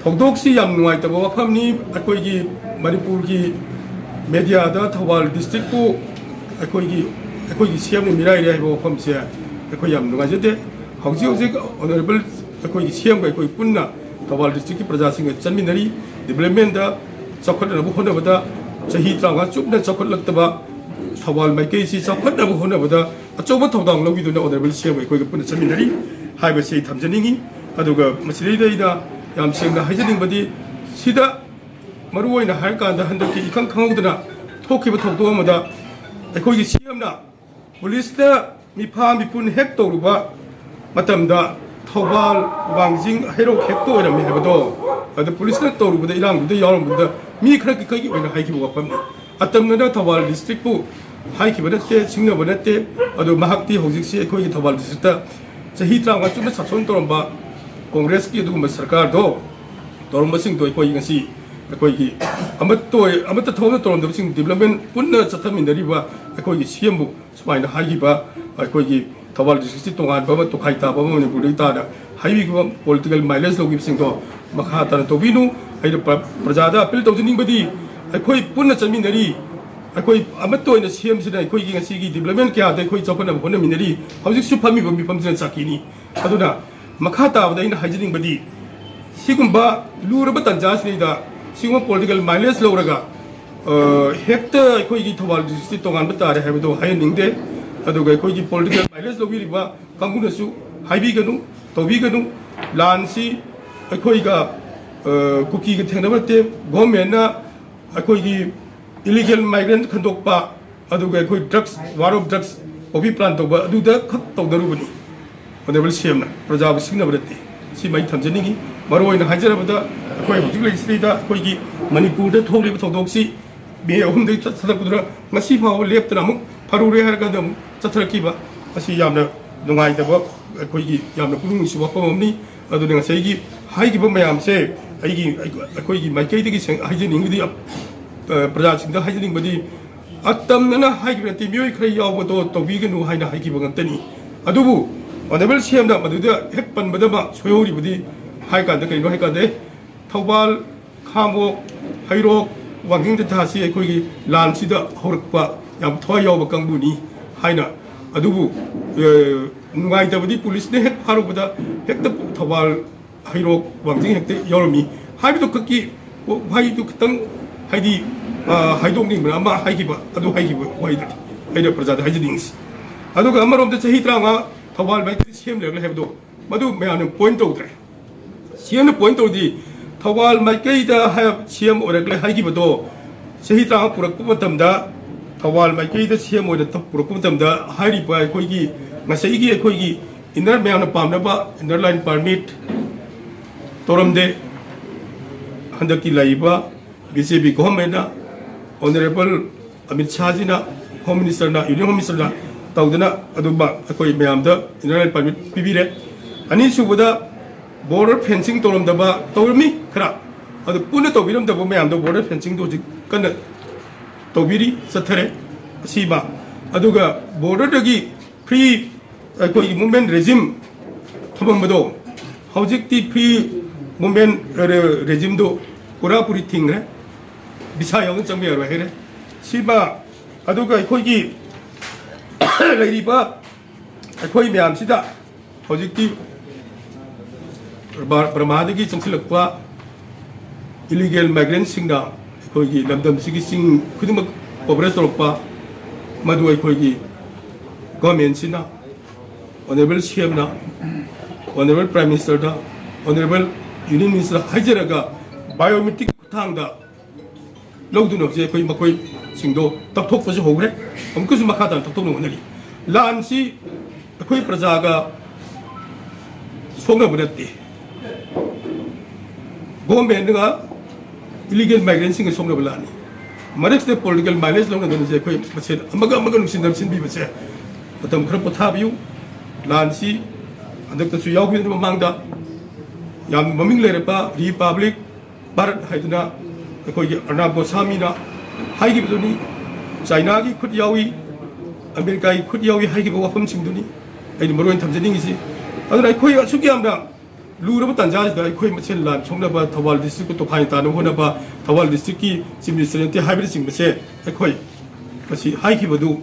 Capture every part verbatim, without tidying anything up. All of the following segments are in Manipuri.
ꯊꯧꯗꯣꯛꯁꯤ ꯌꯥꯝ ꯅꯨꯡꯉꯥꯏꯇꯕ ꯋꯥꯐꯝꯅꯤ꯫ ꯑꯩꯈꯣꯏꯒꯤ ꯃꯅꯤꯄꯨꯔꯒꯤ ꯃꯦꯗꯤꯌꯥꯗ ꯊꯧꯕꯥꯜ ꯗꯤꯁꯇ꯭ꯔꯤꯛꯄꯨ ꯑꯩꯈꯣꯏꯒꯤ, ꯑꯩꯈꯣꯏꯒꯤ ꯁꯤ ꯑꯦꯝꯅ ꯃꯤꯔꯥꯏꯔꯦ ꯍꯥꯏꯕ ꯋꯥꯐꯝꯁꯦ ꯑꯩꯈꯣꯏ ꯌꯥꯝ ꯅꯨꯡꯉꯥꯏꯖꯗꯦ꯫ ꯍꯧꯖꯤꯛ ꯍꯧꯖꯤꯛ ꯑꯣꯅꯔꯦꯕꯜ ꯑꯩꯈꯣꯏꯒꯤ ꯁꯤ ꯑꯦꯝꯒ ꯑꯩꯈꯣꯏ ꯄꯨꯟꯅ ꯊꯧꯕꯥꯜ ꯗꯤꯁꯇ꯭ꯔꯤꯛꯀꯤ ꯄ꯭ꯔꯖꯥꯁꯤꯡꯒ ꯆꯠꯃꯤꯟꯅꯔꯤ꯫ ꯗꯤꯕ꯭ꯂꯞꯃꯦꯟꯗ ꯆꯥꯎꯈꯠꯅꯅꯕ ꯍꯣꯠꯅꯕꯗ ꯆꯍꯤ ꯇꯔꯥꯃꯉꯥ ꯆꯨꯞꯅ ꯆꯥꯎꯈꯠꯂꯛꯇꯕ ꯊꯧꯕꯥꯜ ꯃꯥꯏꯀꯩꯁꯤ ꯆꯥꯎꯈꯠꯅꯕ ꯍꯣꯠꯅꯕꯗ ꯑꯆꯧꯕ ꯊꯧꯗꯥꯡ ꯂꯧꯕꯤꯗꯨꯅ ꯑꯣꯅꯔꯦꯕꯜ ꯁꯤ ꯑꯦꯝꯒ ꯑꯩꯈꯣꯏꯒ ꯄꯨꯟꯅ ꯆꯠꯃꯤꯟꯅꯔꯤ ꯍꯥꯏꯕꯁꯤ ꯑꯩ ꯊꯝꯖꯅꯤꯡꯏ꯫ ꯑꯗꯨꯒ ꯃꯁꯤꯗꯩꯗ ꯑꯩꯅ ꯌꯥꯝ ꯁꯦꯡꯅ ꯍꯥꯏꯖꯅꯤꯡꯕꯗꯤ, ꯁꯤꯗ ꯃꯔꯨꯑꯣꯏꯅ ꯍꯥꯏꯔꯀꯥꯟꯗ ꯍꯟꯗꯛꯀꯤ ꯏꯈꯪ ꯈꯪꯍꯧꯗꯅ ꯊꯣꯛꯈꯤꯕ ꯊꯧꯗꯣꯛ ꯑꯃꯗ ꯑꯩꯈꯣꯏꯒꯤ ꯁꯤ ꯑꯦꯝꯅ ꯄꯨꯂꯤꯁꯅ ꯃꯤꯐꯥ ꯃꯤꯄꯨꯟ ꯍꯦꯛ ꯇꯧꯔꯨꯕ ꯃꯇꯝꯗ ꯊꯧꯕꯥꯜ ꯋꯥꯡꯖꯤꯡ ꯍꯩꯔꯣꯛ ꯍꯦꯛꯇ ꯑꯣꯏꯔꯝꯃꯤ ꯍꯥꯏꯕꯗꯣ, ꯑꯗ ꯄꯨꯂꯤꯁꯅ ꯇꯧꯔꯨꯕꯗ ꯏꯔꯥꯡꯗꯨꯗ ꯌꯥꯎꯔꯝꯕꯗꯨꯗ ꯃꯤ ꯈꯔꯒꯤ ꯈꯔꯒꯤ ꯑꯣꯏꯅ ꯍꯥꯏꯈꯤꯕ ꯋꯥꯐꯝꯅꯤ꯫ ꯑꯇꯝꯅꯅ ꯊꯧꯕꯥꯜ ꯗꯤꯁꯇ꯭ꯔꯤꯛꯄꯨ ꯍꯥꯏꯈꯤꯕ ꯅꯠꯇꯦ, ꯁꯤꯡꯅꯕ ꯅꯠꯇꯦ꯫ ꯑꯗꯣ ꯃꯍꯥꯛꯇꯤ ꯍꯧꯖꯤꯛꯁꯤ ꯑꯩꯈꯣꯏꯒꯤ ꯊꯧꯕꯥꯜ ꯗꯤꯁꯇ꯭ꯔꯤꯛꯇ ꯆꯍꯤ ꯇꯔꯥꯃꯉꯥ ꯆꯨꯞꯅ ꯁꯥꯁꯣꯟ ꯇꯧꯔꯝꯕ ꯀꯣꯡꯒ꯭ꯔꯦꯁꯀꯤ ꯑꯗꯨꯒꯨꯝꯕ ꯁꯔꯀꯥꯔꯗꯣ ꯇꯧꯔꯝꯕꯁꯤꯡꯗꯣ ꯑꯩꯈꯣꯏ ꯉꯁꯤ ꯑꯩꯈꯣꯏꯒꯤ ꯑꯃꯠꯇ ꯑꯣꯏ-, ꯑꯃꯠꯇ ꯊꯣꯛꯅ ꯇꯧꯔꯝꯗꯕꯁꯤꯡ ꯗꯤꯕ꯭ꯂꯞꯃꯦꯟ ꯄꯨꯟꯅ ꯆꯠꯊꯃꯤꯟꯅꯔꯤꯕ ꯑꯩꯈꯣꯏꯒꯤ ꯁꯤ ꯑꯦꯝꯕꯨ ꯁꯨꯃꯥꯏꯅ ꯍꯥꯏꯈꯤꯕ, ꯑꯩꯈꯣꯏꯒꯤ ꯊꯧꯕꯥꯜ ꯗꯤꯁꯇ꯭ꯔꯤꯛꯁꯤ ꯇꯣꯉꯥꯟꯕ ꯑꯃ, ꯇꯣꯈꯥꯏ ꯇꯥꯕ ꯑꯃ ꯃꯅꯤꯄꯨꯔꯗꯒꯤ ꯇꯥꯅ ꯍꯥꯏꯕꯤꯈꯤꯕ ꯄꯣꯂꯤꯇꯤꯀꯦꯜ ꯃꯥꯏꯂꯦꯖ ꯂꯧꯈꯤꯕꯁꯤꯡꯗꯣ ꯃꯈꯥ ꯇꯥꯅ ꯇꯧꯕꯤꯅꯨ꯫ ꯑꯩꯅ ꯄ꯭ꯔ-, ꯄ꯭ꯔꯖꯥꯗ ꯑꯄꯤꯜ ꯇꯧꯖꯅꯤꯡꯕꯗꯤ, ꯑꯩꯈꯣꯏ ꯄꯨꯟꯅ ꯆꯠꯃꯤꯟꯅꯔꯤ, ꯑꯩꯈꯣꯏ ꯑꯃꯠꯇ ꯑꯣꯏꯅ ꯁꯤ ꯑꯦꯝꯁꯤꯅ ꯑꯩꯈꯣꯏꯒꯤ ꯉꯁꯤꯒꯤ ꯗꯤꯕ꯭ꯂꯞꯃꯦꯟ ꯀꯌꯥꯗ ꯑꯩꯈꯣꯏ ꯆꯥꯎꯈꯠꯅꯕ ꯍꯣꯠꯅꯃꯤꯟꯅꯔꯤ꯫ ꯍꯧꯖꯤꯛꯁꯨ ꯐꯝꯃꯤꯕ ꯃꯤꯐꯝꯁꯤꯅ ꯁꯥꯈꯤꯅꯤ꯫ ꯑꯗꯨꯅ ꯃꯈꯥ ꯇꯥꯕꯗ ꯑꯩꯅ ꯍꯥꯏꯖꯅꯤꯡꯕꯗꯤ, ꯁꯤꯒꯨꯝꯕ ꯂꯨꯔꯕ ꯇꯥꯟꯖꯥꯁꯤꯗꯩꯗ ꯁꯤꯒꯨꯝꯕ ꯄꯣꯂꯤꯇꯤꯀꯦꯜ ꯃꯥꯏꯂꯦꯖ ꯂꯧꯔꯒ, ꯑ, ꯍꯦꯛꯇ ꯑꯩꯈꯣꯏꯒꯤ ꯊꯧꯕꯥꯜ ꯗꯤꯁꯇ꯭ꯔꯤꯛꯁꯤ ꯇꯣꯉꯥꯟꯕ ꯇꯥꯔꯦ ꯍꯥꯏꯕꯗꯣ ꯍꯥꯏꯍꯟꯅꯤꯡꯗꯦ꯫ ꯑꯗꯨꯒ ꯑꯩꯈꯣꯏꯒꯤ ꯄꯣꯂꯤꯇꯤꯀꯦꯜ ꯃꯥꯏꯂꯦꯖ ꯂꯧꯕꯤꯔꯤꯕ ꯀꯥꯡꯕꯨꯅꯁꯨ ꯍꯥꯏꯕꯤꯒꯅꯨ, ꯇꯧꯕꯤꯒꯅꯨ꯫ ꯂꯥꯟꯁꯤ ꯑꯩꯈꯣꯏꯒ, ꯑ, ꯀꯨꯀꯤꯒ ꯊꯦꯡꯅꯕ ꯅꯠꯇꯦ꯫ ꯒꯣꯔꯃꯦꯟꯅ ꯑꯩꯈꯣꯏꯒꯤ ꯏꯂꯤꯒꯦꯜ ꯃꯥꯏꯒ꯭ꯔꯦꯟ ꯈꯟꯗꯣꯛꯄ, ꯑꯗꯨꯒ ꯑꯩꯈꯣꯏ ꯗ꯭ꯔꯒꯁ, ꯋꯥꯔ ꯑꯣꯐ ꯗ꯭ꯔꯒꯁ, ꯑꯣꯄꯤ ꯄ꯭ꯂꯥꯟ ꯇꯧꯕ, ꯑꯗꯨꯗ ꯈꯛ ꯇꯧꯅꯔꯨꯕꯅꯤ꯫ ꯑꯣꯅꯔꯦꯕꯜ ꯁꯤ ꯑꯦꯝꯅ ꯄ꯭ꯔꯖꯥꯕꯨ ꯁꯤꯡꯅꯕ ꯅꯠꯇꯦ꯫ ꯁꯤ ꯑꯩ ꯊꯝꯖꯅꯤꯡꯉꯤ꯫ ꯃꯔꯨꯑꯣꯏꯅ ꯍꯥꯏꯖꯔꯕꯗ, ꯑꯩꯈꯣꯏ ꯍꯧꯖꯤꯛ ꯂꯩꯔꯤꯁꯤꯗꯩꯗ ꯑꯩꯈꯣꯏꯒꯤ ꯃꯅꯤꯄꯨꯔꯗ ꯊꯣꯛꯂꯤꯕ ꯊꯧꯗꯣꯛꯁꯤ ꯃꯦ ꯑꯍꯨꯝꯗꯒꯤ ꯆꯠꯊꯔꯛꯄꯗꯨꯅ ꯉꯁꯤ ꯐꯥꯎꯕ ꯂꯦꯞꯇꯅ ꯑꯃꯨꯛ ꯐꯔꯨꯔꯦ ꯍꯥꯏꯔꯀꯥꯟꯗ ꯑꯃꯨꯛ ꯆꯠꯊꯔꯛꯈꯤꯕ ꯑꯁꯤ ꯌꯥꯝꯅ ꯅꯨꯡꯉꯥꯏꯇꯕ, ꯑꯩꯈꯣꯏꯒꯤ ꯌꯥꯝꯅ ꯄꯨꯛꯅꯤꯡ ꯅꯨꯡꯁꯤꯕ ꯋꯥꯐꯝ ꯑꯃꯅꯤ꯫ ꯑꯗꯨꯅ ꯉꯁꯥꯏꯒꯤ ꯍꯥꯏꯈꯤꯕ ꯃꯌꯥꯝꯁꯦ ꯑꯩꯒꯤ, ꯑꯩꯈꯣꯏꯒꯤ ꯃꯥꯏꯀꯩꯗꯒꯤ ꯁꯦꯡ-, ꯍꯥꯏꯖꯅꯤꯡꯕꯗꯤ, ꯑ, ꯄ꯭ꯔꯖꯥꯁꯤꯡꯗ ꯍꯥꯏꯖꯅꯤꯡꯕꯗꯤ, ꯑꯇꯝꯅꯅ ꯍꯥꯏꯈꯤꯕ ꯅꯠꯇꯦ, ꯃꯤꯑꯣꯏ ꯈꯔ ꯌꯥꯎꯕꯗꯣ ꯇꯧꯕꯤꯒꯅꯨ ꯍꯥꯏꯅ ꯍꯥꯏꯈꯤꯕ ꯉꯥꯛꯇꯅꯤ꯫ ꯑꯗꯨꯕꯨ ꯑꯣꯅꯔꯦꯕꯜ ꯁꯤ ꯑꯦꯝꯅ ꯃꯗꯨꯗ ꯍꯦꯛ ꯄꯟꯕꯗ ꯑꯃ ꯁꯣꯏꯍꯧꯔꯤꯕꯗꯤ ꯍꯥꯏ ꯀꯥꯟꯗ ꯀꯩꯅꯣ ꯍꯥꯏ ꯀꯥꯟꯗ, ꯑꯦ, ꯊꯧꯕꯥꯜ, ꯈꯥꯉꯕꯣꯛ, ꯍꯩꯔꯣꯛ, ꯋꯥꯡꯖꯤꯡ ꯇꯦꯟꯊꯥꯁꯤ ꯑꯩꯈꯣꯏꯒꯤ ꯂꯥꯟꯁꯤꯗ ꯍꯧꯔꯛꯄ ꯌꯥꯝ ꯊꯋꯥꯏ ꯌꯥꯎꯕ ꯀꯥꯡꯕꯨꯅꯤ ꯍꯥꯏꯅ꯫ ꯑꯗꯨꯕꯨ, ꯑ, ꯅꯨꯡꯉꯥꯏꯇꯕꯗꯤ ꯄꯨꯂꯤꯁꯅ ꯍꯦꯛ ꯐꯥꯔꯨꯕꯗ ꯍꯦꯛꯇ ꯊꯧꯕꯥꯜ, ꯍꯩꯔꯣꯛ, ꯋꯥꯡꯖꯤꯡ ꯍꯦꯛꯇ ꯌꯥꯎꯔꯝꯃꯤ ꯍꯥꯏꯕꯗꯨ ꯈꯛꯀꯤ ꯋꯥꯍꯩꯗꯨ ꯈꯤꯇꯪ, ꯍꯥꯏꯗꯤ, ꯑ, ꯍꯥꯏꯗꯣꯛꯅꯤꯡꯕꯅ ꯑꯃ ꯍꯥꯏꯈꯤꯕ, ꯑꯗꯨ ꯍꯥꯏꯈꯤꯕ ꯋꯥꯍꯩꯗꯨꯅꯤ ꯑꯩꯅ ꯄ꯭ꯔꯖꯥꯗ ꯍꯥꯏꯖꯅꯤꯡꯉꯤꯁꯤ꯫ ꯑꯗꯨꯒ ꯑꯃꯔꯣꯝꯗ ꯆꯍꯤ ꯇꯔꯥꯃꯉꯥ ꯊꯧꯕꯥꯜ ꯃꯥꯏꯀꯩꯗ ꯁꯤ ꯑꯦꯝ ꯂꯩꯔꯛꯂꯦ ꯍꯥꯏꯕꯗꯣ, ꯃꯗꯨ ꯃꯌꯥꯝꯅ ꯄꯣꯏꯟ ꯇꯧꯗ꯭ꯔꯦ꯫ ꯁꯤ ꯑꯦꯝꯅ ꯄꯣꯏꯟ ꯇꯧꯔꯗꯤ ꯊꯧꯕꯥꯜ ꯃꯥꯏꯀꯩꯗ ꯍꯥꯏ-, ꯁꯤ ꯑꯦꯝ ꯑꯣꯏꯔꯛꯂꯦ ꯍꯥꯏꯈꯤꯕꯗꯣ, ꯆꯍꯤ ꯇꯔꯥꯃꯉꯥ ꯄꯨꯔꯛꯄ ꯃꯇꯝꯗ, ꯊꯧꯕꯥꯜ ꯃꯥꯏꯀꯩꯗ ꯁꯤ ꯑꯦꯝ ꯑꯣꯏꯅ ꯇ-, ꯄꯨꯔꯛꯄ ꯃꯇꯝꯗ ꯍꯥꯏꯔꯤꯕ ꯑꯩꯈꯣꯏꯒꯤ ꯉꯁꯥꯏꯒꯤ ꯑꯩꯈꯣꯏꯒꯤ ꯏꯟꯅꯔ ꯃꯌꯥꯝꯅ ꯄꯥꯝꯅꯕ ꯏꯟꯅꯔ ꯂꯥꯏꯟ ꯄꯥꯔꯃꯤꯠ ꯇꯧꯔꯝꯗꯦ꯫ ꯍꯟꯗꯛꯀꯤ ꯂꯩꯔꯤꯕ ꯕꯤ ꯖꯦ ꯄꯤ ꯒꯣꯚꯔꯟꯃꯦꯟꯠꯅ, ꯑꯣꯅꯔꯦꯕꯜ ꯑꯃꯤꯠ ꯁꯥꯍꯖꯤꯅ, ꯍꯣꯝ ꯃꯤꯅꯤꯁꯇꯔꯅ, ꯌꯨꯅꯤꯌꯟ ꯍꯣꯝ ꯃꯤꯅꯤꯁꯇꯔꯅ ꯇꯧꯗꯅ ꯑꯗꯨꯝꯕ ꯑꯩꯈꯣꯏ ꯃꯌꯥꯝꯗ ꯏꯟꯅꯔ ꯂꯥꯏꯟ ꯄꯥꯔꯃꯤꯠ ꯄꯤꯕꯤꯔꯦ꯫ ꯑꯅꯤꯁꯨꯕꯗ, ꯕꯣꯔꯗꯔ ꯐꯦꯟꯁꯤꯡ ꯇꯧꯔꯝꯗꯕ ꯇꯧꯔꯝꯃꯤ ꯈꯔ, ꯑꯗꯨ ꯄꯨꯟꯅ ꯇꯧꯕꯤꯔꯝꯗꯕ ꯃꯌꯥꯝꯗꯣ ꯕꯣꯔꯗꯔ ꯐꯦꯟꯁꯤꯡꯗꯣ ꯍꯧꯖꯤꯛ ꯀꯟꯅ ꯇꯧꯕꯤꯔꯤ, ꯆꯠꯊꯔꯦ꯫ ꯑꯁꯤꯃ, ꯑꯗꯨꯒ ꯕꯣꯔꯗꯔꯗꯒꯤ ꯐ꯭ꯔꯤ ꯑꯩꯈꯣꯏꯒꯤ ꯃꯨꯚꯃꯦꯟꯠ ꯔꯦꯖꯤꯝ ꯊꯝꯃꯝꯕꯗꯣ, ꯍꯧꯖꯤꯛꯇꯤ ꯐ꯭ꯔꯤ ꯃꯨꯚꯃꯦꯟꯠ ꯔꯦ-, ꯔꯦꯖꯤꯝꯗꯣ ꯄꯨꯔꯥ ꯄꯨꯔꯤ ꯊꯤꯡꯈ꯭ꯔꯦ꯫ ꯚꯤꯁꯥ ꯌꯥꯎꯗꯅ ꯆꯪꯕ ꯌꯥꯔꯣꯏ ꯍꯥꯏꯔꯦ꯫ ꯁꯤꯃ, ꯑꯗꯨꯒ ꯑꯩꯈꯣꯏꯒꯤ ꯂꯩꯔꯤꯕ ꯑꯩꯈꯣꯏ ꯃꯌꯥꯝꯁꯤꯗ ꯍꯧꯖꯤꯛꯇꯤ ꯕꯔ-, ꯕꯔꯃꯥꯗꯒꯤ ꯆꯪꯁꯤꯜꯂꯛꯄ ꯏꯂꯤꯒꯦꯜ ꯃꯥꯏꯒ꯭ꯔꯦꯟꯁꯤꯡꯅ ꯑꯩꯈꯣꯏꯒꯤ ꯂꯝꯗꯝꯁꯤꯒꯤ ꯆꯤꯡ ꯈꯨꯗꯤꯡꯃꯛ ꯀꯣꯚꯔꯦꯖ ꯇꯧꯔꯛꯄ, ꯃꯗꯨ ꯑꯩꯈꯣꯏꯒꯤ ꯒꯣꯔꯃꯦꯟꯁꯤꯅ, ꯑꯣꯅꯔꯦꯕꯜ ꯁꯤ ꯑꯦꯝꯅ, ꯑꯣꯅꯔꯦꯕꯜ ꯄ꯭ꯔꯥꯏꯝ ꯃꯤꯅꯤꯁꯇꯔꯗ, ꯑꯣꯅꯔꯦꯕꯜ ꯌꯨꯅꯤꯌꯟ ꯃꯤꯅꯤꯁꯇꯔ ꯍꯥꯏꯖꯔꯒ ꯕꯥꯏꯑꯣꯃꯦꯇ꯭ꯔꯤꯛ ꯈꯨꯠꯊꯥꯡꯗ ꯂꯧꯗꯨꯅ ꯍꯧꯖꯤꯛ ꯑꯩꯈꯣꯏ ꯃꯈꯣꯏꯁꯤꯡꯗꯣ ꯇꯛꯊꯣꯛꯄꯁꯨ ꯍꯧꯈ꯭ꯔꯦ꯫ ꯑꯃꯨꯛꯀꯁꯨ ꯃꯈꯥ ꯇꯥꯅ ꯇꯛꯊꯣꯛꯅꯕ ꯍꯣꯠꯅꯔꯤ꯫ ꯂꯥꯟꯁꯤ ꯑꯩꯈꯣꯏ ꯄ꯭ꯔꯖꯥꯒ ꯁꯣꯛꯅꯕ ꯅꯠꯇꯦ, ꯒꯣꯔꯃꯦꯟꯒ ꯏꯂꯤꯒꯦꯜ ꯃꯥꯏꯒ꯭ꯔꯦꯟꯁꯤꯡꯒ ꯁꯣꯛꯅꯕ ꯂꯥꯟꯅꯤ꯫ ꯃꯔꯛꯁꯤꯗ ꯄꯣꯂꯤꯇꯤꯀꯦꯜ ꯃꯥꯏꯂꯦꯖ ꯂꯧꯅꯗꯅ ꯍꯧꯖꯤꯛ ꯑꯩꯈꯣꯏ ꯃꯁꯦꯟ ꯑꯃꯒ ꯑꯃꯒ ꯅꯨꯡꯁꯤꯅꯕ ꯁꯤꯟꯕꯤꯕꯁꯦ ꯃꯇꯝ ꯈꯔ ꯄꯣꯊꯥꯕꯤꯌꯨ꯫ ꯂꯥꯟꯁꯤ ꯍꯟꯗꯛꯇꯁꯨ ꯌꯥꯎꯈꯤꯕꯅꯤ ꯃꯃꯥꯡꯗ, ꯌꯥꯝ ꯃꯃꯤꯡ ꯂꯩꯔꯕ ꯔꯤꯄꯕ꯭ꯂꯤꯛ ꯚꯥꯔꯠ ꯍꯥꯏꯗꯨꯅ ꯑꯩꯈꯣꯏꯒꯤ ꯑꯔꯅꯥꯕ ꯒꯣꯁꯥꯃꯤꯅ ꯍꯥꯏꯈꯤꯕꯗꯨꯅꯤ, ꯆꯥꯏꯅꯥꯒꯤ ꯈꯨꯠ ꯌꯥꯎꯏ, ꯑꯃꯦꯔꯤꯀꯥꯒꯤ ꯈꯨꯠ ꯌꯥꯎꯏ ꯍꯥꯏꯈꯤꯕ ꯋꯥꯐꯝꯁꯤꯡꯗꯨꯅꯤ ꯑꯩꯅ ꯃꯔꯨ ꯑꯣꯏꯅ ꯊꯝꯖꯅꯤꯡꯉꯤꯁꯤ꯫ ꯑꯗꯨꯅ ꯑꯩꯈꯣꯏ ꯑꯁꯨꯛ ꯌꯥꯝꯅ ꯂꯨꯔꯕ ꯇꯥꯟꯖꯥꯁꯤꯗ ꯑꯩꯈꯣꯏ ꯃꯁꯦꯟ ꯂꯥꯟ ꯁꯣꯛꯅꯕ, ꯊꯧꯕꯥꯜ ꯗꯤꯁꯇ꯭ꯔꯤꯛꯄꯨ ꯇꯣꯈꯥꯏꯅ ꯇꯥꯅꯕ ꯍꯣꯠꯅꯕ, ꯊꯧꯕꯥꯜ ꯗꯤꯁꯇ꯭ꯔꯤꯛꯀꯤ ꯆꯤꯞ ꯃꯤꯅꯤꯁꯇꯔ ꯅꯠꯇꯦ ꯍꯥꯏꯕꯅꯆꯤꯡꯕꯁꯦ ꯑꯩꯈꯣꯏ ꯃꯁꯤ ꯍꯥꯏꯈꯤꯕꯗꯨ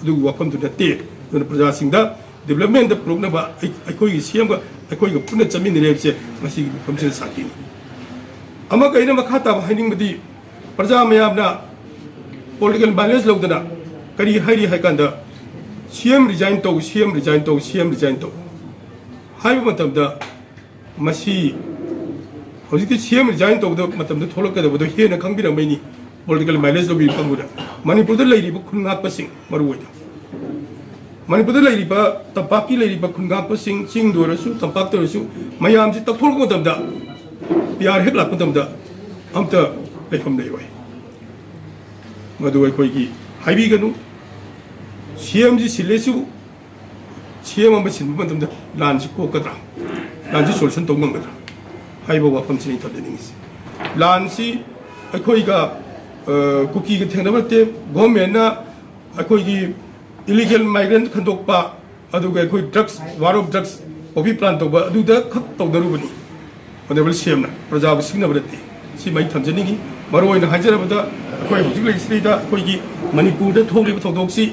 ꯑꯗꯨꯒꯤ ꯋꯥꯐꯝꯗꯨ ꯅꯠꯇꯦ꯫ ꯑꯗꯨꯅ ꯄ꯭ꯔꯖꯥꯁꯤꯡꯗ ꯗꯤꯕꯂꯞꯃꯦꯟꯗ ꯄꯨꯔꯛꯅꯕ ꯑꯩ-, ꯑꯩꯈꯣꯏꯒꯤ ꯁꯤ ꯑꯦꯝꯒ ꯑꯩꯈꯣꯏꯒ ꯄꯨꯟꯅ ꯆꯠꯃꯤꯟꯅꯔꯦ ꯍꯥꯏꯕꯁꯦ ꯉꯁꯤꯒꯤ ꯃꯐꯝꯁꯤꯗ ꯁꯥꯈꯤꯅꯤ꯫ ꯑꯃꯒ ꯑꯩꯅ ꯃꯈꯥ ꯇꯥꯕ ꯍꯥꯏꯅꯤꯡꯕꯗꯤ, ꯄ꯭ꯔꯖꯥ ꯃꯌꯥꯝꯅ ꯄꯣꯂꯤꯇꯤꯀꯦꯜ ꯃꯥꯏꯂꯦꯖ ꯂꯧꯗꯅ ꯀꯔꯤ ꯍꯥꯏꯔꯤ ꯍꯥꯏ ꯀꯥꯟꯗ, "ꯁꯤ ꯑꯦꯝ ꯔꯤꯖꯥꯏꯟ ꯇꯧ, ꯁꯤ ꯑꯦꯝ ꯔꯤꯖꯥꯏꯟ ꯇꯧ, ꯁꯤ ꯑꯦꯝ ꯔꯤꯖꯥꯏꯟ ꯇꯧ" ꯍꯥꯏꯕ ꯃꯇꯝꯗ, ꯃꯁꯤ ꯍꯧꯖꯤꯛꯇꯤ ꯁꯤ ꯑꯦꯝ ꯔꯤꯖꯥꯏꯟ ꯇꯧꯕꯗ ꯃꯇꯝꯗ ꯊꯣꯛꯂꯛꯀꯗꯕꯗꯣ ꯍꯦꯟꯅ ꯈꯪꯕꯤꯔꯝꯃꯩꯅꯤ꯫ ꯄꯣꯂꯤꯇꯤꯀꯦꯜ ꯃꯥꯏꯂꯦꯖ ꯂꯧꯕꯤꯕ ꯀꯥꯡꯕꯨꯗ, ꯃꯅꯤꯄꯨꯔꯗ ꯂꯩꯔꯤꯕ ꯈꯨꯟ ꯉꯥꯛꯄꯁꯤꯡ ꯃꯔꯨꯑꯣꯏꯅ, ꯃꯅꯤꯄꯨꯔꯗ ꯂꯩꯔꯤꯕ, ꯇꯝꯄꯥꯛꯀꯤ ꯂꯩꯔꯤꯕ ꯈꯨꯟ ꯉꯥꯛꯄꯁꯤꯡ, ꯆꯤꯡꯗ ꯑꯣꯏꯔꯁꯨ ꯇꯝꯄꯥꯛꯇ ꯑꯣꯏꯔꯁꯨ, ꯃꯌꯥꯝꯁꯤ ꯇꯛꯊꯣꯔꯛꯄ ꯃꯇꯝꯗ, ꯄꯤ ꯑꯥꯔ ꯍꯦꯛ ꯂꯥꯛꯄ ꯃꯇꯝꯗ ꯑꯝꯇ ꯂꯩꯐꯝ ꯂꯩꯔꯣꯏ꯫ ꯃꯗꯨ ꯑꯩꯈꯣꯏꯒꯤ ꯍꯥꯏꯕꯤꯒꯅꯨ꯫ ꯁꯤ ꯑꯦꯝꯁꯤ ꯁꯤꯜꯂꯁꯨ, ꯁꯤ ꯑꯦꯝ ꯑꯃ ꯁꯤꯟꯕ ꯃꯇꯝꯗ ꯂꯥꯟꯁꯤ ꯀꯣꯛꯀꯗ꯭ꯔꯥ, ꯂꯥꯟꯁꯤ ꯁꯣꯂꯨꯁꯟ ꯇꯧꯕ ꯉꯝꯒꯗ꯭ꯔꯥ ꯍꯥꯏꯕ ꯋꯥꯐꯝꯁꯤꯅꯤ ꯑꯩ ꯊꯝꯖꯅꯤꯡꯉꯤꯁꯤ꯫ ꯂꯥꯟꯁꯤ ꯑꯩꯈꯣꯏꯒ, ꯑ, ꯀꯨꯀꯤꯒ ꯊꯦꯡꯅꯕ ꯅꯠꯇꯦ꯫ ꯒꯣꯔꯃꯦꯟꯅ ꯑꯩꯈꯣꯏꯒꯤ ꯏꯂꯤꯒꯦꯜ ꯃꯥꯏꯒ꯭ꯔꯦꯟ ꯈꯟꯗꯣꯛꯄ, ꯑꯗꯨꯒ ꯑꯩꯈꯣꯏ drugs, war of drugs, poppy plan ꯇꯧꯕ, ꯑꯗꯨꯗ ꯈꯛ ꯇꯧꯅꯔꯨꯕꯅꯤ꯫ ꯑꯣꯅꯔꯦꯕꯜ ꯁꯤ ꯑꯦꯝꯅ ꯄ꯭ꯔꯖꯥꯕꯨ ꯁꯤꯡꯅꯕ ꯅꯠꯇꯦ꯫ ꯁꯤꯃ ꯑꯩ ꯊꯝꯖꯅꯤꯡꯉꯤ꯫ ꯃꯔꯨ ꯑꯣꯏꯅ ꯍꯥꯏꯖꯔꯕꯗ, ꯑꯩꯈꯣꯏ ꯍꯧꯖꯤꯛ ꯂꯩꯔꯤꯁꯤꯗꯩꯗ ꯑꯩꯈꯣꯏꯒꯤ ꯃꯅꯤꯄꯨꯔꯗ ꯊꯣꯛꯂꯤꯕ ꯊꯧꯗꯣꯛꯁꯤ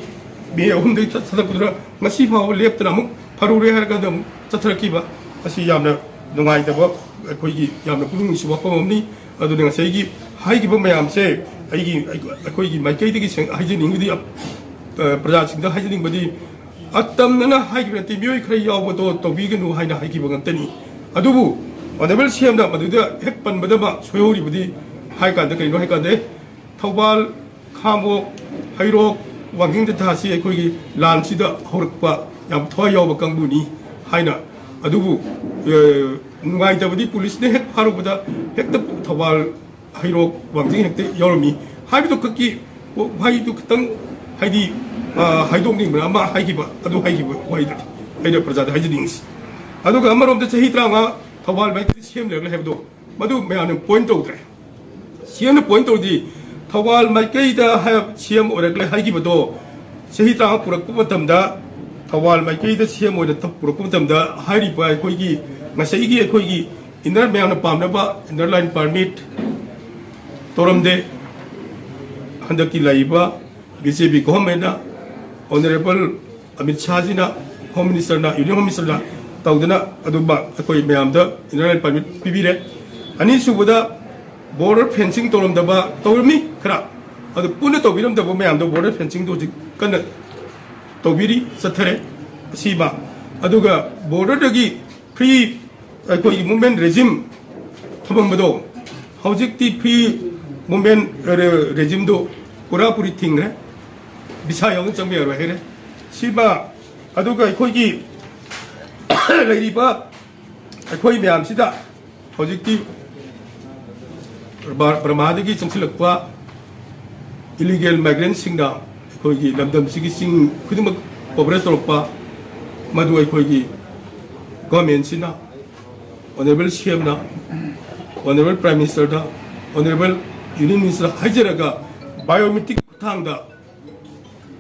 ꯃꯦ ꯑꯍꯨꯝꯗꯒꯤ ꯆꯠꯊꯔꯛꯄꯗꯨꯅ ꯉꯁꯤ ꯐꯥꯎꯕ ꯂꯦꯞꯇꯅ ꯑꯃꯨꯛ ꯐꯔꯨꯔꯦ ꯍꯥꯏꯔꯀꯥꯟꯗ ꯑꯃꯨꯛ ꯆꯠꯊꯔꯛꯈꯤꯕ ꯑꯁꯤ ꯌꯥꯝꯅ ꯅꯨꯡꯉꯥꯏꯇꯕ, ꯑꯩꯈꯣꯏꯒꯤ ꯌꯥꯝꯅ ꯄꯨꯛꯅꯤꯡ ꯅꯨꯡꯁꯤꯕ ꯋꯥꯐꯝ ꯑꯃꯅꯤ꯫ ꯑꯗꯨꯅ ꯉꯁꯥꯏꯒꯤ ꯍꯥꯏꯈꯤꯕ ꯃꯌꯥꯝꯁꯦ ꯑꯩꯒꯤ, ꯑꯩꯈꯣꯏꯒꯤ ꯃꯥꯏꯀꯩꯗꯒꯤ ꯁꯦꯡ-, ꯍꯥꯏꯖꯅꯤꯡꯕꯗꯤ, ꯑ, ꯄ꯭ꯔꯖꯥꯁꯤꯡꯗ ꯍꯥꯏꯖꯅꯤꯡꯕꯗꯤ, ꯑꯇꯝꯅꯅ ꯍꯥꯏꯈꯤꯕ ꯅꯠꯇꯦ, ꯃꯤꯑꯣꯏ ꯈꯔ ꯌꯥꯎꯕꯗꯣ ꯇꯧꯕꯤꯒꯅꯨ ꯍꯥꯏꯅ ꯍꯥꯏꯈꯤꯕ ꯉꯥꯛꯇꯅꯤ꯫ ꯑꯗꯨꯕꯨ ꯑꯣꯅꯔꯦꯕꯜ ꯁꯤ ꯑꯦꯝꯅ ꯃꯗꯨꯗ ꯍꯦꯛ ꯄꯟꯕꯗ ꯑꯃ ꯁꯣꯏꯍꯧꯔꯤꯕꯗꯤ ꯍꯥꯏ ꯀꯥꯟꯗ ꯀꯔꯤꯅꯣ ꯍꯥꯏ ꯀꯥꯟꯗ, ꯑꯦ, ꯊꯧꯕꯥꯜ, ꯈꯥꯡꯕꯣꯛ, ꯍꯩꯔꯣꯛ, ꯋꯥꯡꯖꯤꯡ ꯇꯦꯟꯊꯥꯁꯤ ꯑꯩꯈꯣꯏꯒꯤ ꯂꯥꯟꯁꯤꯗ ꯍꯧꯔꯛꯄ ꯌꯥꯝ ꯊꯋꯥꯏ ꯌꯥꯎꯕ ꯀꯥꯡꯕꯨꯅꯤ ꯍꯥꯏꯅ꯫ ꯑꯗꯨꯕꯨ, ꯑ, ꯅꯨꯡꯉꯥꯏꯇꯕꯗꯤ ꯄꯨꯂꯤꯁꯅ ꯍꯦꯛ ꯐꯥꯔꯨꯕꯗ ꯍꯦꯛꯇ ꯊꯧꯕꯥꯜ, ꯍꯩꯔꯣꯛ, ꯋꯥꯡꯖꯤꯡ ꯍꯦꯛꯇ ꯌꯥꯎꯔꯝꯃꯤ ꯍꯥꯏꯕꯗꯨ ꯈꯛꯀꯤ ꯋꯥꯍꯩꯗꯨ ꯈꯤꯇꯪ, ꯍꯥꯏꯗꯤ, ꯑ, ꯍꯥꯏꯗꯣꯛꯅꯤꯡꯕꯅ ꯑꯃ ꯍꯥꯏꯈꯤꯕ, ꯑꯗꯨ ꯍꯥꯏꯈꯤꯕ ꯋꯥꯍꯩꯗꯨꯅꯤ ꯑꯩꯅ ꯄ꯭ꯔꯖꯥꯗ ꯍꯥꯏꯖꯅꯤꯡꯉꯤꯁꯤ꯫ ꯑꯗꯨꯒ ꯑꯃꯔꯣꯝꯗ ꯆꯍꯤ ꯇꯔꯥꯃꯉꯥ ꯊꯧꯕꯥꯜ ꯃꯥꯏꯀꯩꯗ ꯁꯤ ꯑꯦꯝ ꯂꯩꯔꯛꯂꯦ ꯍꯥꯏꯕꯗꯣ, ꯃꯗꯨ ꯃꯌꯥꯝꯅ ꯄꯣꯏꯟ ꯇꯧꯗ꯭ꯔꯦ꯫ ꯁꯤ ꯑꯦꯝꯅ ꯄꯣꯏꯟ ꯇꯧꯔꯗꯤ, ꯊꯧꯕꯥꯜ ꯃꯥꯏꯀꯩꯗ ꯍꯥꯏ-, ꯁꯤ ꯑꯦꯝ ꯑꯣꯏꯔꯛꯂꯦ ꯍꯥꯏꯈꯤꯕꯗꯣ, ꯆꯍꯤ ꯇꯔꯥꯃꯉꯥ ꯄꯨꯔꯛꯄ ꯃꯇꯝꯗ ꯊꯧꯕꯥꯜ ꯃꯥꯏꯀꯩꯗ ꯁꯤ ꯑꯦꯝ ꯑꯣꯏꯅ ꯊꯕꯛ ꯄꯨꯔꯛꯄ ꯃꯇꯝꯗ ꯍꯥꯏꯔꯤꯕ ꯑꯩꯈꯣꯏꯒꯤ ꯉꯁꯥꯏꯒꯤ ꯑꯩꯈꯣꯏꯒꯤ ꯏꯟꯅꯔ ꯃꯌꯥꯝꯅ ꯄꯥꯝꯅꯕ ꯏꯟꯅꯔ ꯂꯥꯏꯟ ꯄꯥꯔꯃꯤꯠ ꯇꯧꯔꯝꯗꯦ꯫ ꯍꯟꯗꯛꯀꯤ ꯂꯥꯛꯏꯕ ꯕꯤ ꯖꯦ ꯄꯤ ꯒꯣꯚꯔꯟꯃꯦꯟꯠꯅ ꯑꯣꯅꯔꯦꯕꯜ ꯑꯃꯤꯠ ꯁꯥꯍꯖꯤꯅ ꯍꯣꯝ ꯃꯤꯅꯤꯁꯇꯔꯅ, ꯌꯨꯅꯤꯌꯟ ꯍꯣꯝ ꯃꯤꯅꯤꯁꯇꯔꯅ ꯇꯧꯗꯅ ꯑꯗꯨꯝꯕ ꯑꯩꯈꯣꯏ ꯃꯌꯥꯝꯗ ꯏꯟꯅꯔ ꯂꯥꯏꯟ ꯄꯥꯔꯃꯤꯠ ꯄꯤꯕꯤꯔꯦ꯫ ꯑꯅꯤꯁꯨꯕꯗ ꯕꯣꯔꯗꯔ ꯐꯦꯟꯁꯤꯡ ꯇꯧꯔꯝꯗꯕ ꯇꯧꯔꯝꯃꯤ ꯈꯔ, ꯑꯗꯨ ꯄꯨꯟꯅ ꯇꯧꯕꯤꯔꯝꯗꯕ ꯃꯌꯥꯝꯗꯣ ꯕꯣꯔꯗꯔ ꯐꯦꯟꯁꯤꯡꯗꯣ ꯍꯧꯖꯤꯛ ꯀꯟꯅ ꯇꯧꯕꯤꯔꯤ, ꯆꯠꯊꯔꯦ꯫ ꯑꯁꯤꯃ, ꯑꯗꯨꯒ ꯕꯣꯔꯗꯔꯗꯒꯤ ꯐ꯭ꯔꯤ ꯑꯩꯈꯣꯏꯒꯤ ꯃꯨꯚꯃꯦꯟ ꯔꯦꯖꯤꯝ ꯊꯝꯃꯝꯕꯗꯣ ꯍꯧꯖꯤꯛꯇꯤ ꯐ꯭ꯔꯤ ꯃꯨꯚꯃꯦꯟ ꯔꯦꯖꯤꯝꯗꯣ ꯄꯨꯔꯥ ꯄꯨꯔꯤ ꯊꯤꯡꯈ꯭ꯔꯦ꯫ ꯚꯤꯁꯥ ꯌꯥꯎꯅ ꯆꯪꯕ ꯌꯥꯔꯣꯏ ꯍꯥꯏꯔꯦ꯫ ꯁꯤꯃ, ꯑꯗꯨꯒ ꯑꯩꯈꯣꯏꯒꯤ ꯂꯩꯔꯤꯕ ꯑꯩꯈꯣꯏ ꯃꯌꯥꯝꯁꯤꯗ ꯍꯧꯖꯤꯛꯇꯤ ꯕꯔꯃꯥꯗꯒꯤ ꯆꯪꯁꯤꯜꯂꯛꯄ ꯏꯂꯤꯒꯦꯜ ꯃꯥꯏꯒ꯭ꯔꯦꯟꯁꯤꯡꯅ ꯑꯩꯈꯣꯏꯒꯤ ꯂꯝꯗꯝꯁꯤꯒꯤ ꯆꯤꯡ ꯈꯨꯗꯤꯡꯃꯛ ꯀꯣꯚꯔꯦꯖ ꯇꯧꯔꯛꯄ, ꯃꯗꯨ ꯑꯩꯈꯣꯏꯒꯤ ꯒꯣꯔꯃꯦꯟꯁꯤꯅ, ꯑꯣꯅꯔꯦꯕꯜ ꯁꯤ ꯑꯦꯝꯅ, ꯑꯣꯅꯔꯦꯕꯜ ꯄ꯭ꯔꯥꯏꯝ ꯃꯤꯅꯤꯁꯇꯔꯗ, ꯑꯣꯅꯔꯦꯕꯜ ꯌꯨꯅꯤꯌꯟ ꯃꯤꯅꯤꯁꯇꯔ ꯍꯥꯏꯖꯔꯒ ꯕꯥꯏꯑꯣꯃꯦꯇ꯭ꯔꯤꯛ ꯈꯨꯠꯊꯥꯡꯗ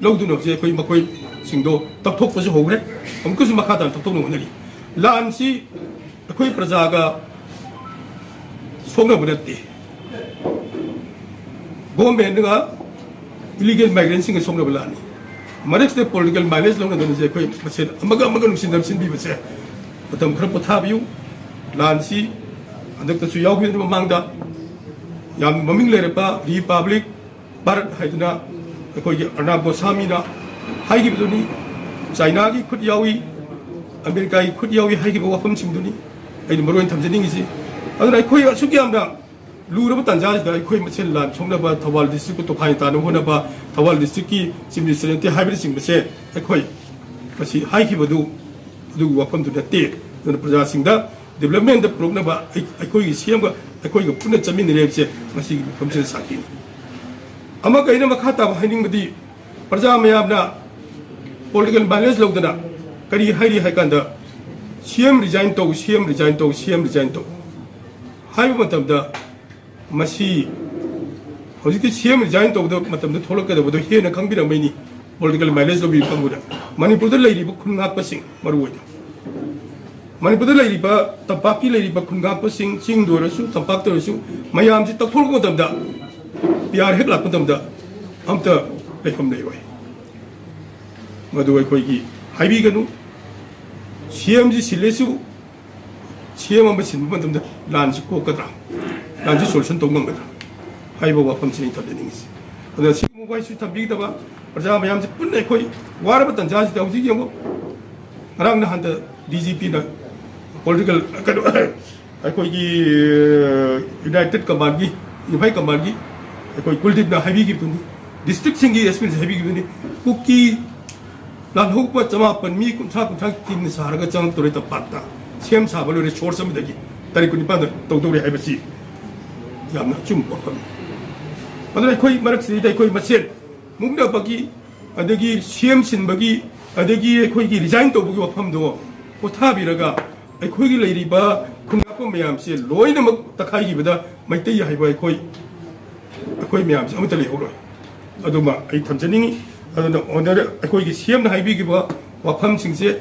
ꯂꯧꯗꯨꯅ ꯍꯧꯖꯤꯛ ꯑꯩꯈꯣꯏ ꯃꯈꯣꯏꯁꯤꯡꯗꯣ ꯇꯞꯊꯣꯛꯄꯁꯨ ꯍꯧꯈ꯭ꯔꯦ꯫ ꯑꯃꯨꯛꯀꯁꯨ ꯃꯈꯥ ꯇꯥꯅ ꯇꯞꯊꯣꯛꯅꯕ ꯍꯣꯠꯅꯔꯤ꯫ ꯂꯥꯟꯁꯤ ꯑꯩꯈꯣꯏ ꯄ꯭ꯔꯖꯥꯒ ꯁꯣꯛꯅꯕ ꯅꯠꯇꯦ, ꯒꯣꯔꯃꯦꯟꯒ ꯏꯂꯤꯒꯦꯜ ꯃꯥꯏꯒ꯭ꯔꯦꯟꯁꯤꯡꯒ ꯁꯣꯛꯅꯕ ꯂꯥꯟꯅꯤ꯫ ꯃꯔꯛꯁꯤꯗ ꯄꯣꯂꯤꯇꯤꯀꯦꯜ ꯃꯥꯏꯂꯦꯖ ꯂꯧꯅꯗꯅꯁꯦ ꯑꯩꯈꯣꯏ ꯃꯁꯦꯟ ꯑꯃꯒ ꯑꯃꯒ ꯅꯨꯡꯁꯤꯅꯕ ꯁꯤꯟꯕꯤꯕꯁꯦ ꯃꯇꯝ ꯈꯔ ꯄꯣꯊꯥꯕꯤꯌꯨ꯫ ꯂꯥꯟꯁꯤ ꯍꯟꯗꯛꯇꯁꯨ ꯌꯥꯎꯈꯤꯕꯅꯤ ꯃꯃꯥꯡꯗ꯫ ꯌꯥꯝ ꯃꯃꯤꯡ ꯂꯩꯔꯕ ꯔꯤꯄꯕ꯭ꯂꯤꯛ ꯚꯥꯔꯠ ꯍꯥꯏꯗꯨꯅ ꯑꯩꯈꯣꯏꯒꯤ ꯑꯔꯅꯥꯕ ꯒꯣꯁꯥꯃꯤꯅ ꯍꯥꯏꯈꯤꯕꯗꯨꯅꯤ꯫ ꯆꯥꯏꯅꯥꯒꯤ ꯈꯨꯠ ꯌꯥꯎꯏ, ꯑꯃꯦꯔꯤꯀꯥꯒꯤ ꯈꯨꯠ ꯌꯥꯎꯏ ꯍꯥꯏꯈꯤꯕ ꯋꯥꯐꯝꯁꯤꯡꯗꯨꯅꯤ ꯑꯩꯅ ꯃꯔꯨ ꯑꯣꯏꯅ ꯊꯝꯖꯅꯤꯡꯉꯤꯁꯤ꯫ ꯑꯗꯨꯅ ꯑꯩꯈꯣꯏ ꯑꯁꯨꯛ ꯌꯥꯝꯅ ꯂꯨꯔꯕ ꯇꯥꯟꯖꯥꯁꯤꯗ ꯑꯩꯈꯣꯏ ꯃꯁꯦꯟ ꯂꯥꯟ ꯁꯣꯛꯅꯕ, ꯊꯧꯕꯥꯜ ꯗꯤꯁꯇ꯭ꯔꯤꯛꯄꯨ ꯇꯣꯈꯥꯏ ꯇꯥꯅꯕ ꯍꯣꯠꯅꯕ, ꯊꯧꯕꯥꯜ ꯗꯤꯁꯇ꯭ꯔꯤꯛꯀꯤ ꯆꯤꯞ ꯃꯤꯅꯤꯁꯇꯔ ꯅꯠꯇꯦ ꯍꯥꯏꯕꯅꯆꯤꯡꯕꯁꯦ ꯑꯩꯈꯣꯏ ꯃꯁꯤ ꯍꯥꯏꯈꯤꯕꯗꯨ ꯑꯗꯨꯒꯤ ꯋꯥꯐꯝꯗꯨ ꯅꯠꯇꯦ꯫ ꯑꯗꯨꯅ ꯄ꯭ꯔꯖꯥꯁꯤꯡꯗ ꯗꯤꯕꯂꯞꯃꯦꯟꯗ ꯄꯨꯔꯛꯅꯕ ꯑꯩ-, ꯑꯩꯈꯣꯏꯒꯤ ꯁꯤ ꯑꯦꯝꯒ ꯑꯩꯈꯣꯏꯒ ꯄꯨꯟꯅ ꯆꯠꯃꯤꯟꯅꯔꯦ ꯍꯥꯏꯕꯁꯦ ꯃꯁꯤꯒꯤ ꯃꯐꯝꯁꯤꯗ ꯁꯥꯈꯤꯅꯤ꯫ ꯑꯃꯒ ꯑꯩꯅ ꯃꯈꯥ ꯇꯥꯕ ꯍꯥꯏꯅꯤꯡꯕꯗꯤ, ꯄ꯭ꯔꯖꯥ ꯃꯌꯥꯝꯅ ꯄꯣꯂꯤꯇꯤꯀꯦꯜ ꯃꯥꯏꯂꯦꯖ ꯂꯧꯗꯅ ꯀꯔꯤ ꯍꯥꯏꯔꯤ ꯍꯥꯏ ꯀꯥꯟꯗ, "ꯁꯤ ꯑꯦꯝ ꯔꯤꯖꯥꯏꯟ ꯇꯧ, ꯁꯤ ꯑꯦꯝ ꯔꯤꯖꯥꯏꯟ ꯇꯧ, ꯁꯤ ꯑꯦꯝ ꯔꯤꯖꯥꯏꯟ ꯇꯧ" ꯍꯥꯏꯕ ꯃꯇꯝꯗ, ꯃꯁꯤ ꯍꯧꯖꯤꯛꯇꯤ ꯁꯤ ꯑꯦꯝ ꯔꯤꯖꯥꯏꯟ ꯇꯧꯕꯗ ꯃꯇꯝꯗ ꯊꯣꯛꯂꯛꯀꯗꯕꯗꯣ ꯍꯦꯟꯅ ꯈꯪꯕꯤꯔꯝꯃꯩꯅꯤ꯫ ꯄꯣꯂꯤꯇꯤꯀꯦꯜ ꯃꯥꯏꯂꯦꯖ ꯂꯧꯕꯤꯕ ꯀꯥꯡꯕꯨꯗ, ꯃꯅꯤꯄꯨꯔꯗ ꯂꯩꯔꯤꯕ ꯈꯨꯟ ꯉꯥꯛꯄꯁꯤꯡ, ꯃꯔꯨ ꯑꯣꯏꯅ ꯃꯅꯤꯄꯨꯔꯗ ꯂꯩꯔꯤꯕ ꯇꯝꯄꯥꯛꯀꯤ ꯂꯩꯔꯤꯕ ꯈꯨꯟ ꯉꯥꯛꯄꯁꯤꯡ, ꯆꯤꯡꯗ ꯑꯣꯏꯔꯁꯨ ꯇꯝꯄꯥꯛꯇ ꯑꯣꯏꯔꯁꯨ, ꯃꯌꯥꯝꯁꯤ ꯇꯛꯊꯣꯔꯛꯄ ꯃꯇꯝꯗ, ꯄꯤ ꯑꯥꯔ ꯍꯦꯛ ꯂꯥꯛꯄ ꯃꯇꯝꯗ ꯑꯝꯇ ꯂꯩꯐꯝ ꯂꯩꯔꯣꯏ꯫ ꯃꯗꯨ ꯑꯩꯈꯣꯏꯒꯤ ꯍꯥꯏꯕꯤꯒꯅꯨ꯫ ꯁꯤ ꯑꯦꯝꯁꯤ ꯁꯤꯜꯂꯁꯨ, ꯁꯤ ꯑꯦꯝ ꯑꯃ ꯁꯤꯟꯕ ꯃꯇꯝꯗ ꯂꯥꯟꯁꯤ ꯀꯣꯛꯀꯗ꯭ꯔꯥ, ꯂꯥꯟꯁꯤ ꯁꯣꯂꯨꯁꯟ ꯇꯧꯕ ꯉꯝꯒꯗ꯭ꯔꯥ ꯍꯥꯏꯕ ꯋꯥꯐꯝꯁꯤꯅꯤ ꯑꯩ ꯊꯝꯖꯅꯤꯡꯉꯤꯁꯤ꯫ ꯑꯗꯨꯅ ꯁꯤꯒꯨꯝꯕ ꯋꯥꯍꯩꯁꯨ ꯊꯝꯕꯤꯒꯗꯕ, ꯄ꯭ꯔꯖꯥ ꯃꯌꯥꯝꯁꯤ ꯄꯨꯟꯅ ꯑꯩꯈꯣꯏ ꯋꯥꯔꯕ ꯇꯥꯟꯖꯥꯁꯤꯗ ꯍꯧꯖꯤꯛ ꯌꯦꯡꯉꯨ, ꯉꯔꯥꯡ ꯅꯍꯥꯟꯗ ꯗꯤ ꯖꯤ ꯄꯤꯅ ꯄꯣꯂꯤꯇꯤꯀꯦꯜ ꯀꯩꯅꯣ, ꯑꯩꯈꯣꯏꯒꯤ ꯌꯨꯅꯥꯏꯇꯦꯠ ꯀꯃꯥꯟꯒꯤ, ꯌꯨꯅꯤꯐꯥꯏ ꯀꯃꯥꯟꯒꯤ ꯑꯩꯈꯣꯏ ꯀꯨꯜꯗꯤꯞꯅ ꯍꯥꯏꯕꯤꯈꯤꯕꯗꯨꯅꯤ, ꯗꯤꯁꯇ꯭ꯔꯤꯛꯁꯤꯡꯒꯤ ꯑꯦꯁ ꯄꯤꯅꯁꯨ ꯍꯥꯏꯕꯤꯈꯤꯕꯗꯨꯅꯤ, ꯀꯨꯀꯤ ꯂꯥꯜꯍꯧꯕ ꯆꯃꯥꯄꯟ ꯃꯤ ꯀꯨꯟꯊ꯭ꯔꯥ ꯀꯨꯟꯊ꯭ꯔꯥ ꯇꯤꯝꯅ ꯁꯥꯔꯒ ꯆꯪꯉꯛꯇꯣꯔꯦ ꯇꯝꯄꯥꯛꯇ꯫ ꯁꯦꯝ ꯁꯥꯕ ꯂꯣꯏꯔꯦ, ꯁꯣꯔꯁ ꯑꯃꯗꯒꯤ ꯇꯥꯔꯤꯛ ꯀꯨꯟꯅꯤꯄꯥꯟꯗ ꯇꯧꯗꯧꯔꯦ ꯍꯥꯏꯕꯁꯤ ꯌꯥꯝꯅ ꯑꯆꯨꯝꯕ ꯋꯥꯐꯝꯅꯤ꯫ ꯑꯗꯨꯅ ꯑꯩꯈꯣꯏ ꯃꯔꯛꯁꯤꯗꯩꯗ ꯑꯩꯈꯣꯏ ꯃꯁꯦꯟ ꯃꯨꯛꯅꯕꯒꯤ, ꯑꯗꯒꯤ ꯁꯦꯝ ꯁꯤꯟꯕꯒꯤ, ꯑꯗꯒꯤ ꯑꯩꯈꯣꯏꯒꯤ ꯔꯤꯖꯥꯏꯟ ꯇꯧꯕꯒꯤ ꯋꯥꯐꯝꯗꯣ ꯄꯣꯊꯥꯕꯤꯔꯒ, ꯑꯩꯈꯣꯏꯒꯤ ꯂꯩꯔꯤꯕ ꯈꯨꯟꯒꯥꯛꯄ ꯃꯌꯥꯝꯁꯦ ꯂꯣꯏꯅꯃꯛ ꯇꯛꯈꯥꯏꯈꯤꯕꯗ ꯃꯩꯇꯩ ꯍꯥꯏꯕ ꯑꯩꯈꯣꯏ, ꯑꯩꯈꯣꯏ ꯃꯌꯥꯝꯁꯦ ꯑꯃꯠꯇ ꯂꯩꯍꯧꯔꯣꯏ꯫ ꯑꯗꯨꯃ ꯑꯩ ꯊꯝꯖꯅꯤꯡꯉꯤ꯫ ꯑꯗꯨꯅ ꯑꯣꯅꯔ ꯑꯩꯈꯣꯏꯒꯤ ꯁꯤ ꯑꯦꯝꯅ ꯍꯥꯏꯕꯤꯈꯤꯕ ꯋꯥꯐꯝꯁꯤꯡꯁꯦ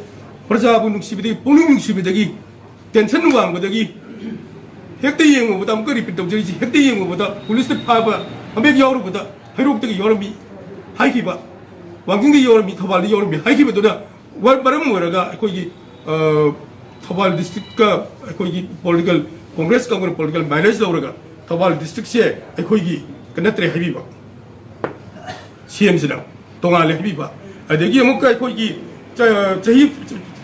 ꯄ꯭ꯔꯖꯥꯕꯨ ꯅꯨꯡꯁꯤꯕꯗꯒꯤ, ꯄꯨꯛꯅꯤꯡ ꯅꯨꯡꯁꯤꯕꯗꯒꯤ, ꯇꯦꯟꯁꯟ ꯋꯥꯡꯕꯗꯒꯤ, ꯍꯦꯛꯇ ꯌꯦꯡꯉꯨꯕꯗ, ꯑꯃꯨꯛꯀ ꯔꯤꯄꯤꯠ ꯇꯧꯖꯔꯤꯁꯤ, ꯍꯦꯛꯇ ꯌꯦꯡꯉꯨꯕꯗ ꯄꯨꯂꯤꯁꯇ ꯐꯥꯕ ꯍꯥꯃꯦꯡ ꯌꯥꯎꯔꯨꯕꯗ ꯍꯩꯔꯣꯛꯇꯒꯤ ꯌꯥꯎꯔꯝꯃꯤ ꯍꯥꯏꯈꯤꯕ, ꯋꯥꯡꯖꯤꯡꯗ ꯌꯥꯎꯔꯝꯃꯤ, ꯊꯧꯕꯥꯜꯗ ꯌꯥꯎꯔꯝꯃꯤ ꯍꯥꯏꯈꯤꯕꯗꯨꯅ ꯋꯥ-, ꯃꯔꯝ ꯑꯣꯏꯔꯒ ꯑꯩꯈꯣꯏꯒꯤ, ꯑ, ꯊꯧꯕꯥꯜ ꯗꯤꯁꯇ꯭ꯔꯤꯛꯀ ꯑꯩꯈꯣꯏꯒꯤ ꯄꯣꯂꯤꯇꯤꯀꯦꯜ, ꯀꯣꯡꯒ꯭ꯔꯦꯁ ꯀꯥꯡꯕꯨꯅ ꯄꯣꯂꯤꯇꯤꯀꯦꯜ ꯃꯥꯏꯂꯦꯖ ꯂꯧꯔꯒ ꯊꯧꯕꯥꯜ ꯗꯤꯁꯇ꯭ꯔꯤꯛꯁꯦ ꯑꯩꯈꯣꯏꯒꯤ ꯅꯠꯇ꯭ꯔꯦ ꯍꯥꯏꯕꯤꯕ꯫ ꯁꯤ ꯑꯦꯝꯁꯤꯅ ꯇꯣꯉꯥꯜꯂꯦ ꯍꯥꯏꯕꯤꯕ꯫ ꯑꯗꯒꯤ ꯑꯃꯨꯛꯀ ꯑꯩꯈꯣꯏꯒꯤ ꯆ-, ꯆꯍꯤ,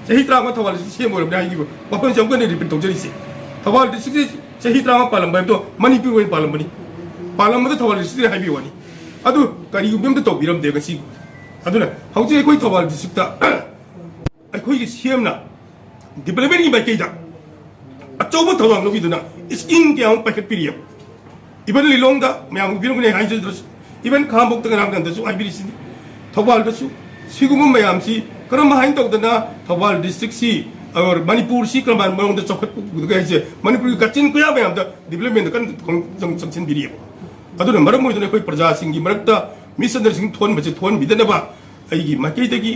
ꯆꯍꯤ ꯇꯔꯥꯃꯉꯥ ꯊꯧꯕꯥꯜ ꯗꯤꯁꯇ꯭ꯔꯤꯛ ꯁꯤ ꯑꯦꯝ ꯑꯣꯏꯔꯕꯅꯤ ꯍꯥꯏꯈꯤꯕ ꯋꯥꯐꯝꯁꯦ ꯑꯃꯨꯛꯀ ꯍꯟꯅ ꯔꯤꯄꯤꯠ ꯇꯧꯖꯔꯤꯁꯦ꯫ ꯊꯧꯕꯥꯜ ꯗꯤꯁꯇ꯭ꯔꯤꯛꯁꯤ ꯆꯍꯤ ꯇꯔꯥꯃꯉꯥ ꯄꯥꯜꯂꯝꯕ ꯍꯥꯏꯕꯗꯣ ꯃꯅꯤꯄꯨꯔ ꯑꯣꯏꯅ ꯄꯥꯜꯂꯝꯕꯅꯤ꯫ ꯄꯥꯜꯂꯝꯕꯗ ꯊꯧꯕꯥꯜ ꯗꯤꯁꯇ꯭ꯔꯤꯛꯁꯤꯗ ꯍꯥꯏꯕꯤꯕ ꯋꯥꯅꯤ꯫ ꯑꯗꯨ ꯀꯔꯤꯒꯨꯝꯕ ꯑꯝꯇ ꯇꯧꯕꯤꯔꯝꯗꯦ ꯉꯁꯤ꯫ ꯑꯗꯨꯅ ꯍꯧꯖꯤꯛ ꯑꯩꯈꯣꯏ ꯊꯧꯕꯥꯜ ꯗꯤꯁꯇ꯭ꯔꯤꯛꯇ ꯑꯩꯈꯣꯏꯒꯤ ꯁꯤ ꯑꯦꯝꯅ ꯗꯤꯕ꯭ꯂꯞꯃꯦꯟꯒꯤ ꯃꯥꯏꯀꯩꯗ ꯑꯆꯧꯕ ꯊꯧꯗꯥꯡ ꯂꯧꯕꯤꯗꯨꯅ ꯁ꯭ꯀꯤꯝ ꯀꯌꯥ ꯑꯃ ꯄꯥꯏꯈꯠꯄꯤꯔꯤꯑꯕ꯫ ꯏꯚꯟ ꯂꯤꯂꯣꯡꯗ ꯃꯌꯥꯝ ꯎꯕꯤꯔꯝꯒꯅꯤ ꯍꯥꯏꯖꯗ꯭ꯔꯁꯨ, ꯏꯚꯟ ꯈꯥꯉꯕꯣꯛꯇ ꯉꯔꯥꯡ ꯅꯍꯥꯟꯗꯁꯨ ꯍꯥꯏꯕꯤꯔꯤꯁꯤꯅꯤ, ꯊꯧꯕꯥꯜꯗꯁꯨ ꯁꯤꯒꯨꯝꯕ ꯃꯌꯥꯝꯁꯤ ꯀꯔꯝ ꯍꯥꯏꯅ ꯇꯧꯗꯅ ꯊꯧꯕꯥꯜ ꯗꯤꯁꯇ꯭ꯔꯤꯛꯁꯤ, ꯑ, ꯃꯅꯤꯄꯨꯔꯁꯤ ꯀꯔꯝꯍꯥꯏꯅ ꯃꯑꯣꯡꯗ ꯆꯥꯎꯈꯠꯄ ꯎꯒꯗꯒꯦ ꯍꯥꯏꯁꯦ ꯃꯅꯤꯄꯨꯔꯒꯤ ꯀꯥꯆꯤꯟ ꯀꯣꯌꯥ ꯃꯌꯥꯝꯗ ꯗꯤꯕ꯭ꯂꯞꯃꯦꯟꯗ ꯀꯟꯅ ꯈꯣꯡ-, ꯆꯪ-, ꯆꯪꯁꯤꯟꯕꯤꯔꯤꯑꯕ꯫ ꯑꯗꯨꯅ ꯃꯔꯝ ꯑꯣꯏꯗꯨꯅ ꯑꯩꯈꯣꯏ ꯄ꯭ꯔꯖꯥꯁꯤꯡꯒꯤ ꯃꯔꯛꯇ ꯃꯤꯁꯑꯟꯗꯔꯁ꯭ꯇꯦꯟꯗꯤꯡ ꯊꯣꯛꯍꯟꯕꯁꯦ ꯊꯣꯛꯍꯟꯕꯤꯗꯅꯕ ꯑꯩꯒꯤ ꯃꯥꯏꯀꯩꯗꯒꯤ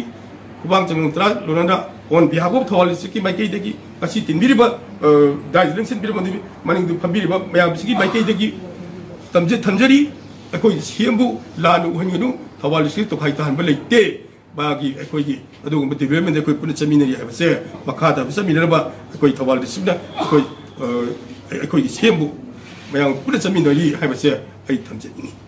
ꯈꯨꯕꯥꯡ ꯆꯪ ꯇꯔꯥ ꯂꯣꯟꯅꯅ on behalf of ꯊꯧꯕꯥꯜ districtꯀꯤ ꯃꯥꯏꯀꯩꯗꯒꯤ ꯉꯁꯤ ꯇꯤꯟꯕꯤꯔꯤꯕ, ꯑ, ꯗꯥꯏꯖꯂꯤꯡ ꯁꯤꯟꯕꯤꯔꯕ ꯃꯅꯤꯡꯗ ꯐꯝꯕꯤꯔꯤꯕ ꯃꯌꯥꯝꯁꯤꯒꯤ ꯃꯥꯏꯀꯩꯗꯒꯤ ꯇꯝꯖ-, ꯊꯝꯖꯔꯤ꯫ ꯑꯩꯈꯣꯏ CMꯕꯨ ꯂꯥꯟꯅ ꯎꯍꯟꯒꯅꯨ꯫ ꯊꯧꯕꯥꯜ district ꯇꯣꯈꯥꯏ ꯇꯥꯍꯟꯕ ꯂꯩꯇꯦ꯫ ꯃꯥꯒꯤ ꯑꯩꯈꯣꯏꯒꯤ ꯑꯗꯨꯒꯨꯝꯕ development ꯑꯩꯈꯣꯏ ꯄꯨꯟꯅ ꯆꯠꯃꯤꯟꯅꯔꯤ ꯍꯥꯏꯕꯁꯦ ꯃꯈꯥ ꯇꯥꯕ ꯆꯠꯃꯤꯟꯅꯅꯕ ꯑꯩꯈꯣꯏ ꯊꯧꯕꯥꯜ districtꯅ ꯑꯩꯈꯣꯏ, ꯑ, ꯑꯩꯈꯣꯏꯒꯤ CMꯕꯨ ꯃꯌꯥꯝ ꯄꯨꯟꯅ ꯆꯠꯃꯤꯟꯅꯔꯤ ꯍꯥꯏꯕꯁꯦ ꯑꯩ ꯊꯝꯖꯅꯤꯡꯉꯤ꯫